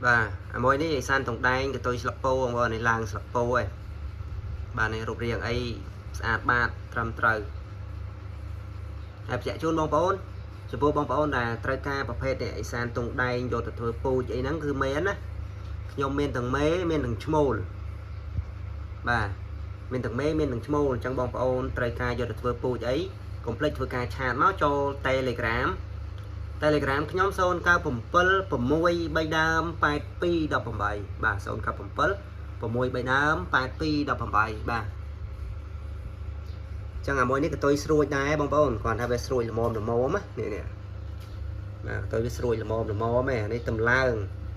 បាទអាមួយនេះអេសានតុងដែងកតុយស្លឹកពោបងប្អូននេះឡើងស្លឹកពោឯងបាទនេះរូបរាងអីស្អាតបាតត្រឹមត្រូវហើយបញ្ជាក់ជូនបងប្អូនចំពោះបងប្អូនដែលត្រូវការប្រភេទនេះអេសានតុងដែងយកទៅធ្វើពូជអីហ្នឹងគឺមែនណាខ្ញុំមានទាំងមេមានទាំងឈ្មោលបាទមានទាំងមេមានទាំងឈ្មោលអញ្ចឹងបងប្អូនត្រូវការយកទៅធ្វើពូជអីកុំភ្លេចធ្វើការ chat មកចូល Telegram Telegram ខ្ញុំ097 6 3ដើម8218បាទ097 6 3ដើម8218បាទចឹងអាមួយនេះកតុយស្រួចដែរបងប្អូនគ្រាន់ថាវាស្រួចល្មមល្មមណានេះនេះបាទកតុយវាស្រួចល្មមល្មមឯនេះតម្លើង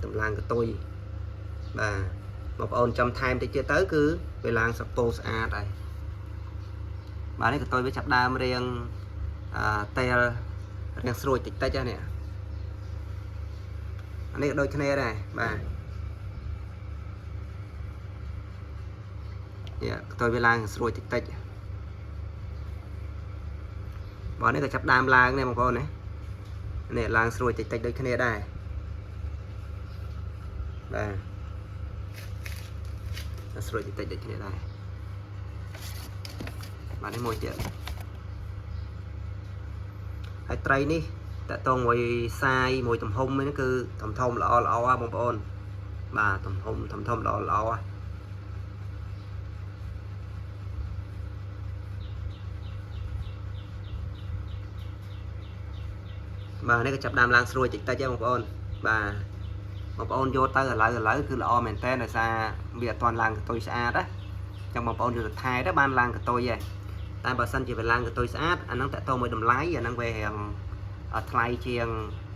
តម្លើងកតុយបាទបងប្អូនចាំថែមតិចទៀតទៅគឺវាឡើងសពោស្អាតហើយបាទនេះកតុយវាចាប់ដើមរៀងអឺតែលរៀងស្រួចតិចតិចហ្នឹងនេះអានេះក៏ដូចគ្នាដែរបាទនេះកតុយវាឡើងស្រួចតិចតិចបាទនេះក៏ចាប់ដើមឡើងដែរបងប្អូនណានេះឡើងស្រួចតិចតិចដូចគ្នាដែរបាទស្រួចតិចតិចដូចគ្នាដែរបាទនេះមួយទៀតហើយត្រីនេះតកតងមួយសាយមួយទំហំនេះគឺធំធំល្អល្អបងប្អូនបាទទំហំធំធំល្អល្អបាទនេះក៏ចាប់ដើមឡើងស្រួយតិចតិចដែរបងប្អូនបាទបងប្អូនយកទៅឥឡូវឥឡូវគឺល្អមែនតើដោយសារវាអត់ទាន់ឡើងកតុយស្អាតណាចឹងបងប្អូនយកទៅថែទៅបានឡើងកតុយហ៎តែបើសិនជាវាឡើងកតុយស្អាតអាហ្នឹងតកតមួយតម្លៃអាហ្នឹងវារៀងថ្លៃជាង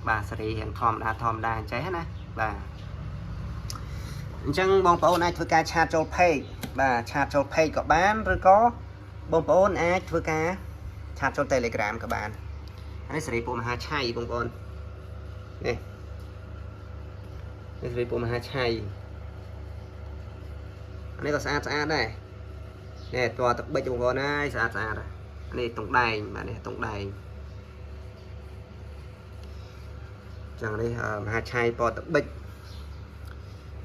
បាទសេរីរៀងធម្មតាធម្មតាអញ្ចេះណាបាទអញ្ចឹងបងប្អូនអាចធ្វើការ chat ចូល page បាទ chat ចូល page ក៏បានឬក៏បងប្អូនអាចធ្វើការ chat ចូល Telegram ក៏បានអានេះសេរីពួកមហាឆៃបងប្អូននេះនេះសេរីពួកមហាឆៃអានេះក៏ស្អាតស្អាតដែរនេះតទឹកបិចបងប្អូនហើយស្អាតស្អាតនេះតុងដែងបាទនេះតុងដែងចឹងនេះមហាឆៃពណ៌ទឹកបិច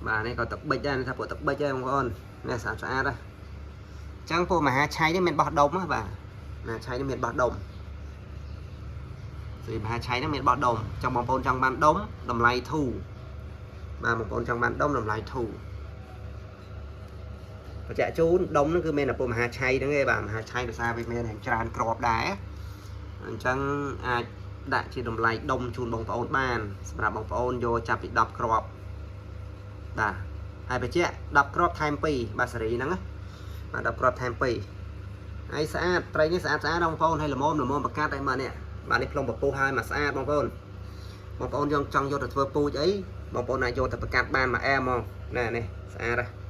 បាទនេះក៏ទឹកបិចដែរថាពណ៌ទឹកបិចដែរបងប្អូននេះស្អាតស្អាតដែរចឹងពួកមហាឆៃនេះមានបោះដុំហ៎បាទមហាឆៃនេះមានបោះដុំស្រីមហាឆៃហ្នឹងមានបោះដុំចង់បងប្អូនចង់បានដុំតម្លៃធូរបាទបងប្អូនចង់បានដុំតម្លៃធូរបញ្ជាក់ជូនដុំហ្នឹងគឺមានតែពួកមហាឆៃហ្នឹងឯងបាទមហាឆៃដោយសារវាមានច្រើនក្របដែរអញ្ចឹងអាចដាក់ជាតម្លៃដុំជូនបងប្អូនបានសម្រាប់បងប្អូនយកចាប់ពី10គ្រាប់បាទហើយបញ្ជាក់10គ្រាប់ថែម2បាទសេរីហ្នឹងណាបាទ10គ្រាប់ថែម2ហើយស្អាតត្រីនេះស្អាតស្អាតបងប្អូនហើយល្មមល្មមបកាត់ឲ្យមកនេះបាទនេះផ្លុំពពុះហើយមកស្អាតបងប្អូនបងប្អូនយកចង់យកទៅធ្វើពូជអីបងប្អូនអាចយកទៅប្រកាត់បានមួយអែហ្មងណានេះស្អាតហ៎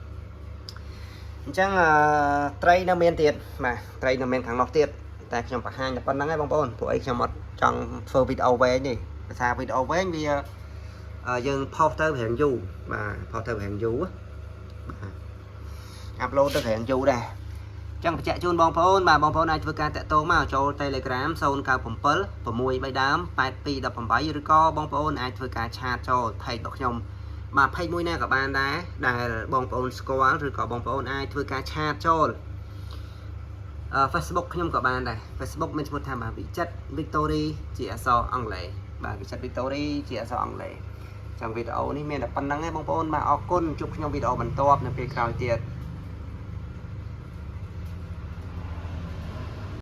អញ្ចឹងត្រីនៅមានទៀតបាទត្រីនៅមានខាងនោះទៀតតែខ្ញុំបង្ហាញតែប៉ុណ្្នឹងឯងបងប្អូនព្រោះអីខ្ញុំអត់ចង់ធ្វើវីដេអូវែងទេភាសាវីដេអូវែងវាយើងផុសទៅរៀងយូរបាទផុសទៅរៀងយូរបាទ upload ទៅរៀងយូរដែរចឹងបញ្ជាក់ជូនបងប្អូនបាទបងប្អូនអាចធ្វើការតាក់ទងមកចូល Telegram 097 6 3ដើម8218ឬក៏បងប្អូនអាចធ្វើការ chat ចូល page របស់ខ្ញុំបាទ page មួយណាក៏បានដែរដែលបងប្អូនស្គាល់ឬក៏បងប្អូនអាចធ្វើការ chat ចូលអឺ Facebook ខ្ញុំក៏បានដែរ Facebook មានឈ្មោះថាបាទវិចិត្រ Victory ជាអក្សរអង់គ្លេសបាទវិចិត្រ Victory ជាអក្សរអង់គ្លេសចឹងវីដេអូនេះមានតែប៉ុណ្្នឹងឯងបងប្អូនបាទអរគុណជួបខ្ញុំវីដេអូបន្ទាប់នៅពេលក្រោយទៀត។